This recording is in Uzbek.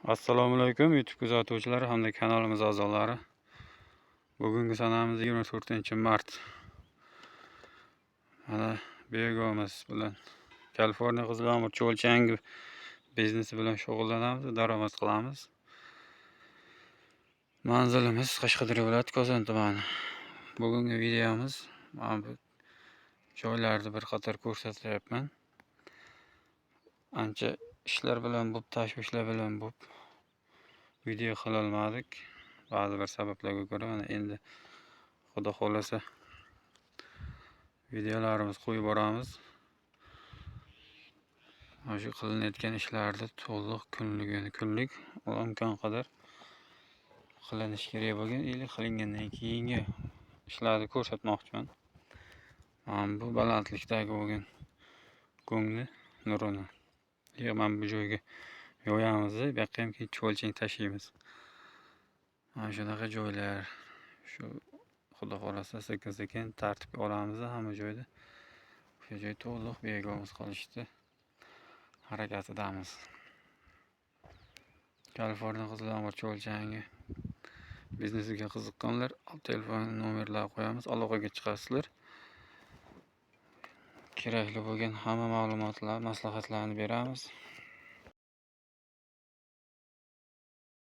Assalomu alaykum, YouTube kuzatuvchilari hamda kanalimiz a'zolari. Bugungi sanamiz 24-mart. Mana Begomız bilan Kaliforniya qizil cho'lchangi biznesi bilan shug'ullanamiz, daromad qilamiz. Manzilimiz Qashqadaryo viloyati, Koson tumani. Bugungi videomiz mana bu joylarni bir qator ko'rsatyapman. Ancha ishlar bilan bo'lib, tashvishlar bilan bo'lib video qilolmadik. Ba'zi bir sabablarga ko'ra mana endi, Xudo xohlasa, videolarimiz qo'yib boramiz. Mana shu qilinayotgan ishlarni to'liq kunligini kunlik imkon qadar qilinishi kerak bo'lgan или qilingandan keyingi ishlarni ko'rsatmoqchiman. Mana bu balandlikdagi bo'lgan go'ngni nurini. Mana bu joyga yoyamiz, bu yoqqa ham keyin chuvalchang tashlaymiz. Mana shunaqa joylar. Shu, Xudo xohlasa, sekin sekin tartibga olamiz hamma joyda. O'sha joy to'liq begona qilishni harakatidamiz. Kaliforniya qizil chuvalchangi biznesiga qiziqqanlar, telefon nomerlar qo'yamiz, aloqaga chiqasizlar. Kerakli bo'lgan hamma ma'lumotlar, maslahatlarni beramiz.